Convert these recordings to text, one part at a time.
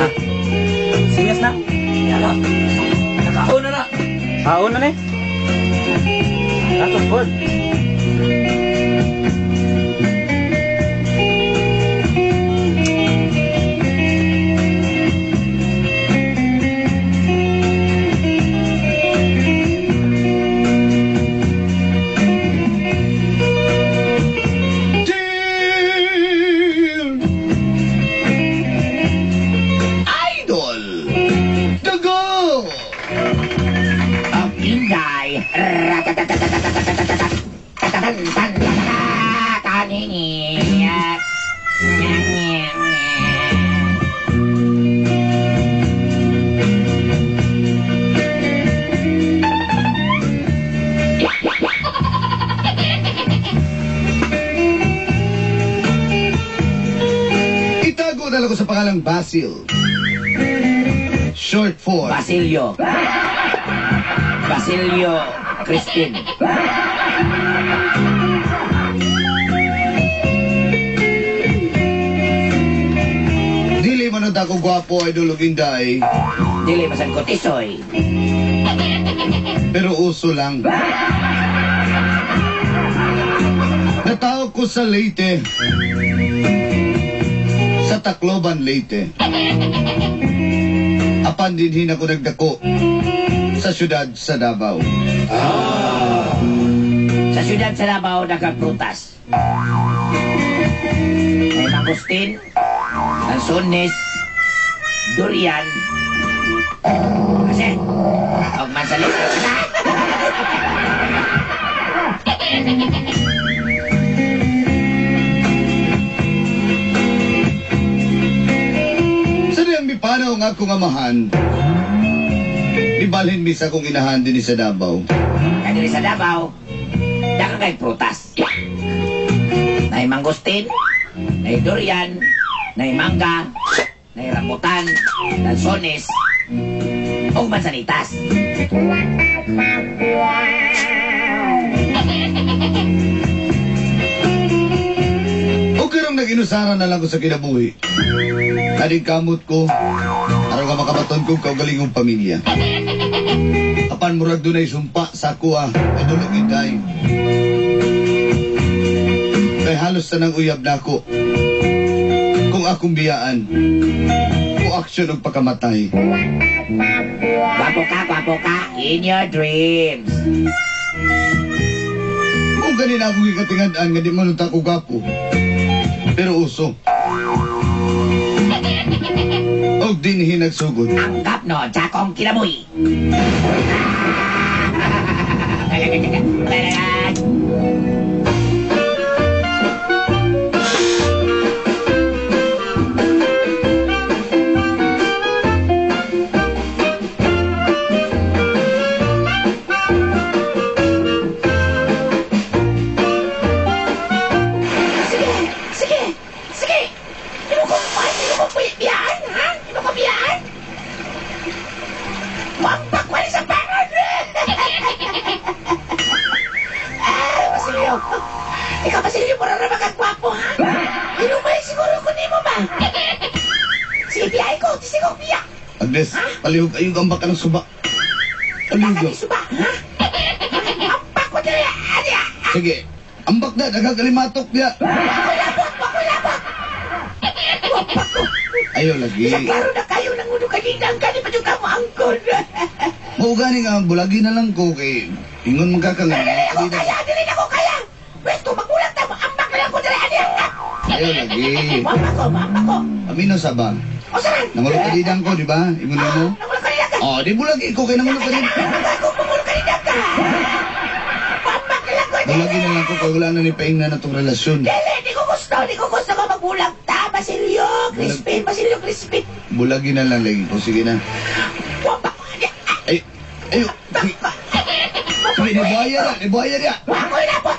Ah. Singas na. Yala. Nakaon na na. Haon na ni. Ato pod. Dear Idol, the go! Ang Inday. Itago na lang ko sa pangalang Basil. Short for Basilio. Basilio Crispin. Dili man ang ako gwapo, Idol ug Inday, Dili masan ko tisoy. pero uso lang. Natawag ko sa Leyte. Sa Tacloban, Leyte. Apan dinhin ako nagdako sa syudad sa Davao. Sa siyudad sa Davao nagaprutas. May mangustin, lansones, durian, kasi, og mansalis. Sa diyang mipanaw nga akong amahan, ibalhin mi sa akong inahan din sa Davao. Kaya diri sa Davao, daghang kay prutas. Nay mangustin, nay durian, nay mangga, nay rambutan, lansones, og mansanitas. O karong nag-inusara na lang ko sa kinabuhi. Kaning kamot ko, aron nga makabaton ko kaugalingong pamilya. Apan murag dunay sumpa sa ako ah, ay dulog Inday. Kay halos tanang uyab nako. Kung akong biyaan, o aksyon og pagkamatay. Gwapo ka, in your dreams. Kung ganin akong ikatingad-an nga di man unta ko gapo. Pero uso. Og dinhi nagsugod. Ang gapno sa akong kinabuhi. Sige, sige, sige. Imo ko, imo ko biyaan, ha? Imo ko biyaan. Wampak wali sa pangan! Ah, Basilio! Ikaw, Basilio, mura na makagwapo, ha? Inumay siguro ko nimo ba? Sige, biyahe ko. Sige, ko, biya. Agnes, palihog ayog ang baka ng suba. Baka Palihog. ni suba, ha? Ampak ko dali! Ani, Sige, ambak na, nagkakalimatok niya. Ako'y labot! Ako'y labot! Wampak ko! Ayaw lagi. Sa klaro na kayo ng uno kanina, ang gani pa yung kamo angkon. Mao gani nga, bulagi na lang ko kay ingon man ka nga. Dili ako kaya! Dili na ako kaya! Pwesto, magulang ta mo! Ambak na lang ko dali! Ani, Ayaw lagi. Wampak ko! Wampak ko! Amino sa ba? O saan? Nangulog ka didang ko, di ba? Ingon mo. Nangulog kanina ka! Oh, di bulagi ko kay nangulog ka din. Ako, pumulog kanina ka! Wampak na lang ko! Bulagi na lang ko kay wala na ni paingna na tong relasyon. Dili, di ko gusto! Di ko gusto ka magbulag ta! Basilio! Crispin! Basilio, Crispin! Bulagi na lang lagi ko, sige na. Wampak ko! Ay, ayo. Sige, sige, nibuhaya na, nibuhaya na. Ako'y labot!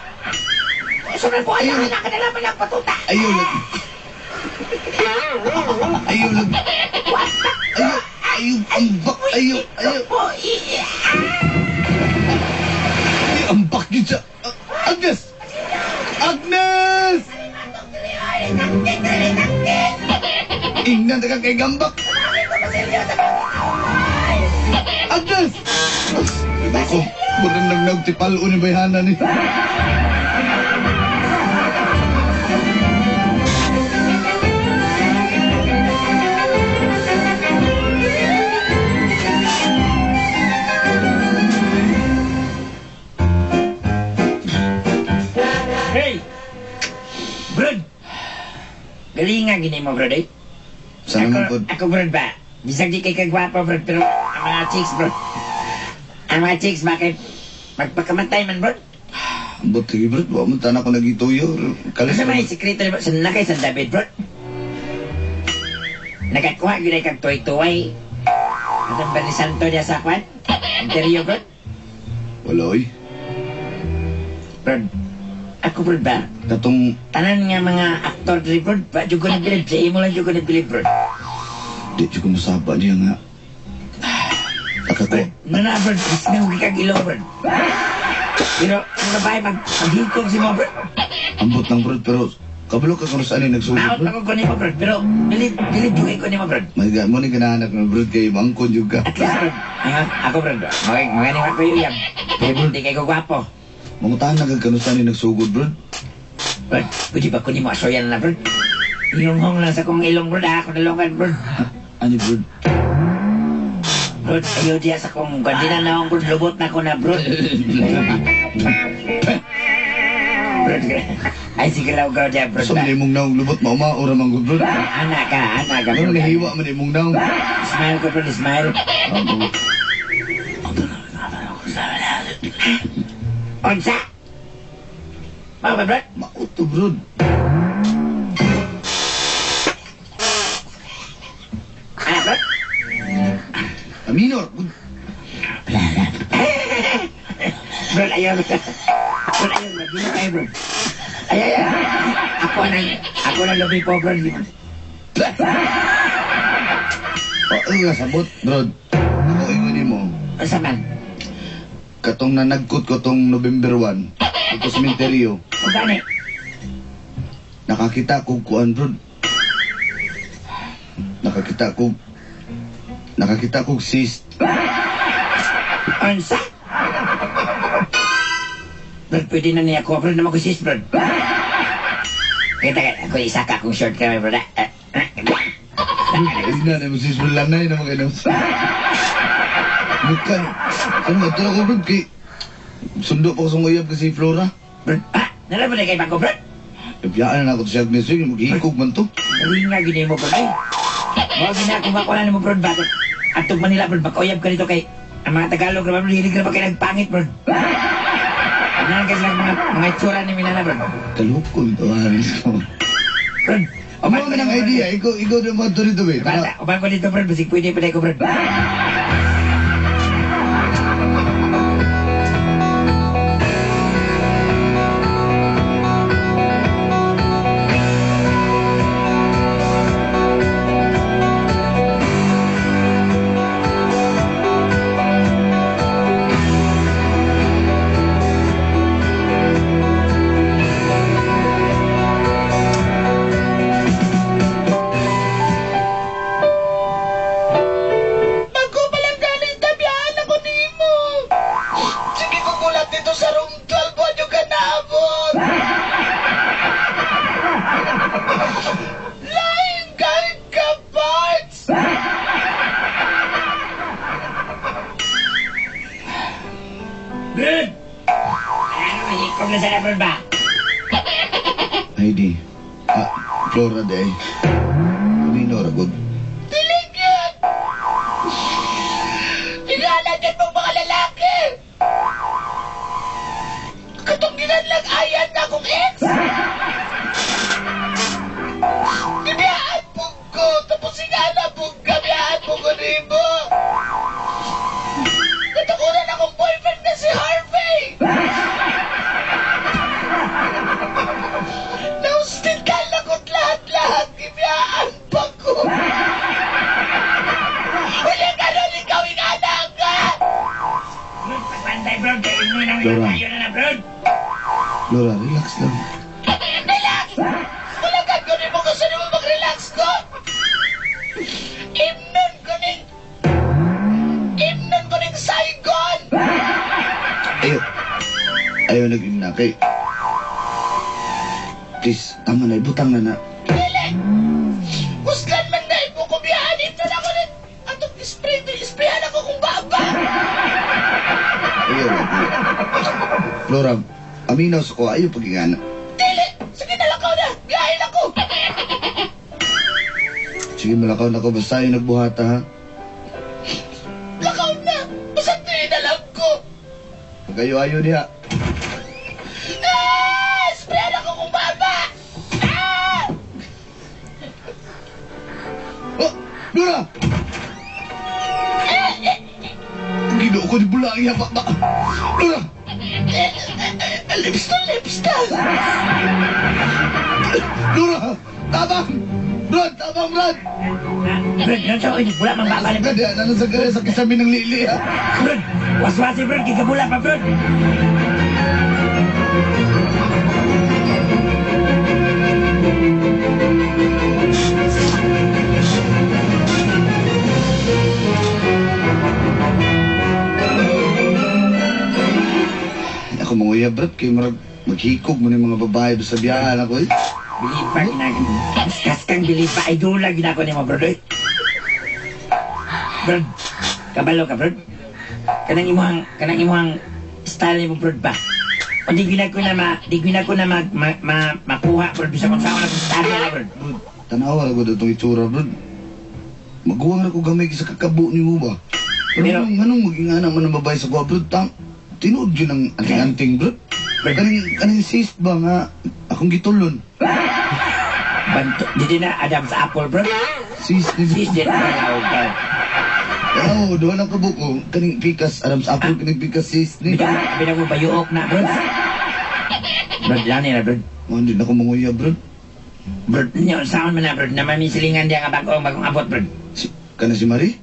Sunod po, ayaw na ka na naman ang patuta! Ayaw lagi. Ayaw lagi. Wampak! Ayaw, ayaw, ambak, ayaw, ayaw. Po, Ay, ambak yun siya. Agnes! Agnes! Ingnan na ka kay gambak. Basilio, tabang. Agnes! Ako, murang nagnagtipal ni bayhana ni. Hey! Brod! Galinga gini mo, brod, eh. Sana man po. Ako, brod ba? Bisag di kay kagwapo, brod, pero ang mga chicks, brod. Ang mga chicks, bakit magpakamatay man, brod? Ambot lagi bro, wa man tanan ko nagituyo. Kalis Asa may sikreto ni bro? Sa nakay San David, brod? Nakakuha yun ay kag tuway-tuway. Atang ba ni Santo niya sa kwan? Interior, brod? Wala oy. Brod, ako, brod ba? Katong Tanan nga mga aktor diri, brod, ba jud ko nabilib? Sa imo lang jud ko nabilib, brod. di jud ko mosaba niya nga. Akako. Brod, nana, brod, mas nahugi kag ilong, brod. Pero, ang babae, maghikog si mo, brod. Ambot lang bro, pero kabalo ka kung saan ni nagsugod Naot bro. ako ko nimo, brod. Pero, bilib, bilib jud ko nimo, brod. May mo ni ganahanak na bro kay mangkon jud ka. At least, brod, ako, brod, mga ko yung uyab. Pero, di kay ko gwapo. Mangutahan na kag kung saan ni nagsugod bro. Brod, pwede ba ko nimo asoyan na, brod? Ilonghong lang sa kong ilong, brod, ah, ako nalungan, brod. Ani bro? Brod, ayaw diya sa kong gandina na akong, brod, lubot na ko na, brod. Brod, ay, sige lang ko diya, brod. Sa man imong naong lubot mauma ora man gud bro. Ana ka, ana ka, Ano brod. nahiwa man imong naong. Smile ko, brod, smile. Unsa? Mao ba, brod? Mauto bro. Ana, brod? Aminor. Brod, ayaw. Brod, ayaw, brod. Di mo kayo, brod. Ay, ay, ay. Ako na lumipo, brod. Oh, nga sabot bro. Ako ingon nimo. Unsa man? Katong nanagkot ko tong November 1 ito sementeryo. O gani? Nakakita ko kuan bro. Nakakita ko cyst. Unsa? Brod, pwede na niya ako, brod, na mag-sis, brod. Kita ka, ako isa ka akong short kami, brod. Ah, ah. Ay na, na mo sis bro lanay na mga Mukan. Ano ba ko bro kay sundo pa ko sa uyab kasi Flora. Brod, ah, nala ba na kay bago, brod? Ibiyaan na ako siya Agnes, yun, maghihikog man to. Galinga gini mo, brod, ay. Mga gina, kung ako na mo, brod, bakit? Atog Manila, brod, makauyab ka nito kay ang mga Tagalog, brod, hilig na ba kayo nagpangit, brod? Ano kasi lang mga itsura ni Minana, brod? Kalukon to, haris ko. Brod, Amo man ang idea, ikaw na mga to rito, eh. Bata, uban ko dito, brod, basig pwede pa ko, brod. Bago pa lang galing tabihan ako nimo. Sige ko gulat dito sa room 12, wa nyo ka naabot. Lain kahit ka, parts! Brod! Ano, mahikog na sana, brod ba? Heidi. Ah, Flora de. Kanino, ragod? Tilig yan! Inalagan mong mga lalaki! Katong ginanlag ayan na akong ex! Gibiyaan po ko! Tapos ingana po gabiyaan po ko nimo! Katukuran akong boyfriend na si Harvey! Na-hospital ako't lahat-lahat, gibiyaan pa ko! Wala ka ron, ikaw ingana ka! Brod, pagpantay, brod, kay inyo nang Laura. tayo na na, brod. Flora, relax lang. Relax! Wala ka gawin mo gusto mo mag-relax ko! Imnon ko Ayaw nag-ingna kay. Please, tama na, ibutang na na. Dili! Husgan man na imo ko biyahan ito na ko ni atong spray sprayan ako kung baba. Ayaw lagi. Flora, aminaw sa ko, ayaw pag-ingana. Dili! Sige na lakaw na! Biyahin ako! Sige, malakaw na ko, basta ayaw nagbuhata ha. Lakaw na! Basta tuloy na lang ko! Pag-ayo-ayo diha. Ah! Sprayan ako kung baba! Ah! Oh, Flora! Ginoo ko, di bula ang yaba ba? Flora! Lips to lips na! Flora! Tabang! Brad! Tabang, Brad! Brad, nanso, oy, wala mang baba ni Brad, Brad. yan, ano sa kaya sa kisami ng lili, ha? Brad, waswasi Brad, kikabula pa Brad. Ako manguya, Brad, kay marag maghikog mo ni mga babae sa biyahan ako, eh. Bilib pa, ginag... Kas kang bilib pa, idol lang ginako ni mo, Brad, oy. Brad, kabalo ka, Brad. Kanang imuhang style mo, Brad, ba? O di gina ko na ma, di gina ko na ma, ma, ma, makuha, Brad, bisa kung saan na kung style na, Brad. Brad, tanawa ra ko itong itsura, Brad. Maguwang ra ko gamay sa kakabo ni mo ba? Pero Pero- anong, anong maging anak man ng babae sa kuha, Brad? Tam, tinuod yun ang anting-anting, Brad. Brad. Kaning sis ba nga akong gitulon? Banto, di na Adam sa Apple, Brad. Sis ni Sis, di na nalawag ka. Oo, doon ang kabuko. Kaning pikas, alam sa apple, kaning pikas sis ni. Bida mo bayuok na, Brad. Brad, lani na, Brad. Oh, hindi na ako manguya, Brad. Brad, niyo, saan man na, Brad, na mamisilingan diya nga bagong bagong abot, Brad. Si, kana si Marie?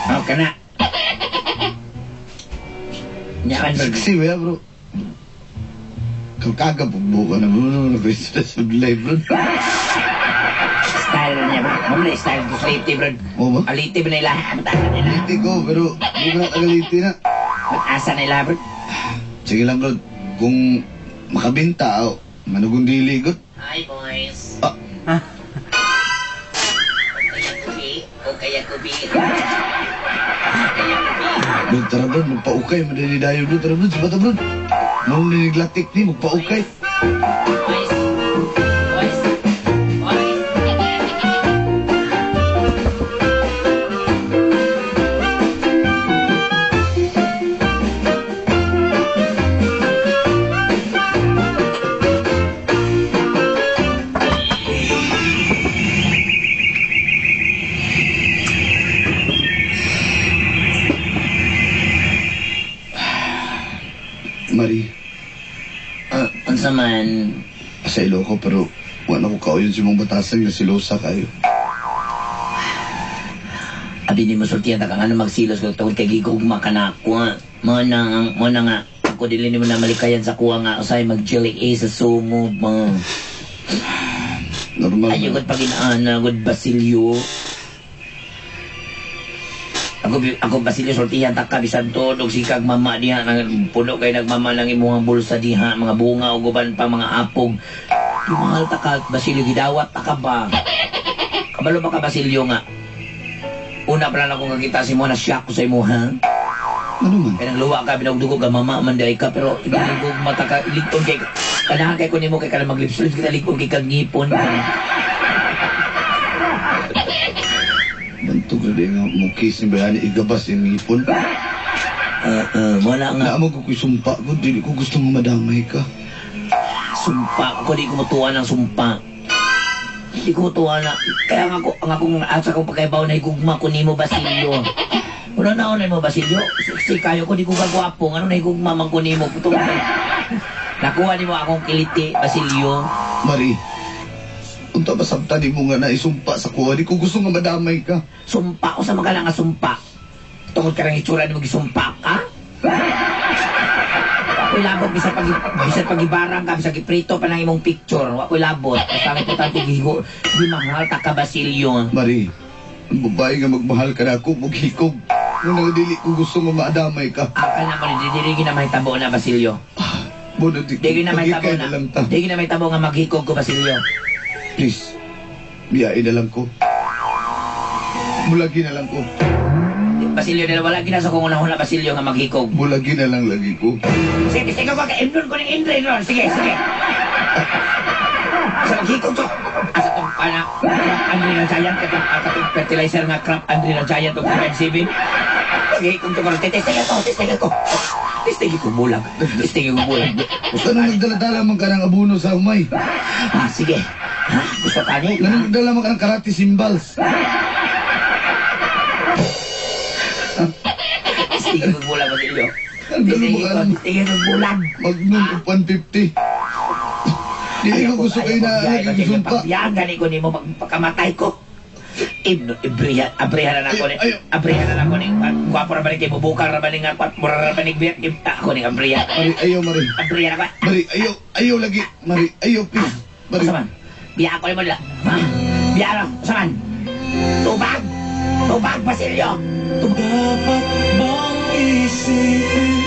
Oh, kana. Nyaman, Brad. Sexy ba yan, bro? Kakaga po buka na bro. Nag-stress sa life, bro. Style na niya, bro. Mamla, style ko sa liti, bro. Oo ba? Aliti ba nila? Mataasa nila. Liti ko, pero di ko na tagaliti na. Mataasa nila, bro. Sige lang, bro. Kung makabinta, oh, manugong dili, good. Hi, boys. Ah. O kaya kubi, o kaya kubi. O kaya kubi. Bro, tara, bro. Magpaukay. Madali dayo, bro. Tara, bro. Sabata, bro. Nung niniglatik ni, magpaukay. Boys. Boys. Boys. Marie, Unsa man, sa ilo ko, pero wala ko kauyon si mong batasan nga silosa kayo. abi ni mo sultihan ta kang ano magsilos ko tungod kay gigugma ka na ako. Ah. Mo na nga ako dili nimo na malikayan sa kuha nga usay mag jelly A sa sumo mo. Normal. Ay, gud pag inaana, gud Basilio. Ako Basilio sultihan ta ka bisan tuod og sikag mama diha nang puno kay nagmama lang imong bulsa diha mga bunga ug uban pa mga apog. Di mahal ta ka Basilio gidawat ta ka ba? Kabalo ba ka Basilio nga? Una pa lang akong kakita si mo na shock ko sa imo ha. Ano man? Kaya nang luwa ka binugdugo ka mama man diay ka pero ginigog mata ka iligton kay kanahan kay kunin mo kay kana maglipslips kita ligton kay kag ngipon. Bantog na din nga mukis ni Bayani igabas yung ngipon. Wala nga. Naamag ko ko'y sumpa ko, dili ko gusto nga madamay ka. Sumpa. Ako di ko mutuwa ng sumpa. Di ko mutuwa na. Kaya nga ako, ang akong asa kong pagkaibaw na higugma ko nimo Basilio. Una na na mo Basilio. Si kayo ko di ko kagwapo. Ano na higugma man ko nimo. Putong Nakuha nimo akong kiliti, Basilio. Marie, unta ba sabta ni mo nga naisumpa sa kuha, di ko gusto nga madamay ka. Sumpa ko sa mga nga sumpa. Tungod ka ng itsura nimo gisumpa ka? Wa ko'y labot bisan pagibarang ka bisan giprito pa ng imong picture. Wa ko'y labot. Basta ang importante gihigo di mahal ta ka Basilio. Marie, ang babae nga magmahal ka na ako, mughikog. Nung dili ko gusto nga maadamay ka. Akal na mo ni dili gina mahitabo na, Basilio. Bono, di Di gina mahitabo pagikay na. na lang ta. Di gina mahitabo nga maghikog ko, Basilio. Please, biyain na lang ko. Mulagi na lang ko. Basilio, dahil wala gina sa kong unahon na, Basilio, nga maghikog. Mulagi na lang lagi ko. Sige, sige ko kay imnon ko ning Indre ron. Sige, sige. Sa maghikog to. Asa tong pana crop Andre na giant katong katong fertilizer nga crop Andre na giant og 57. Maghikog to karon. Testingan ko, testingan ko. Testingan ko bulag. Testingan ko bulag. Gusto na nagdala-dala man ka ng abuno sa umay. Ah, sige. Ha? Gusto ka ni? Nga nagdala man ka ng karate cymbals. Testingan ko bulag, Basilio. Ang dala mo Testingan ka ko, ng testingan ko bulag. Magnum of 150. Dili ko gusto kayo na naging sumpa. Pagbiyahan gani ko nimo pagkamatay ko. Ibno ibrihan abrihan na nako ni. Ayaw, ayaw. Abrihan na nako ni. Gwapo ra ba ni kay bubukar ra ba ni nga kwat mura ra ba ni biyat ako ni abrihan. Mari, ayaw, Mari. Abrihan ako. Mari, ayaw, ayaw lagi. Mari, ayaw, please. Mari, Asa man? Biya ako nimo nila. Ha? Biya ra. Asa man? Tubag. Tubag, Basilio. Tubag. Dapat bang isipin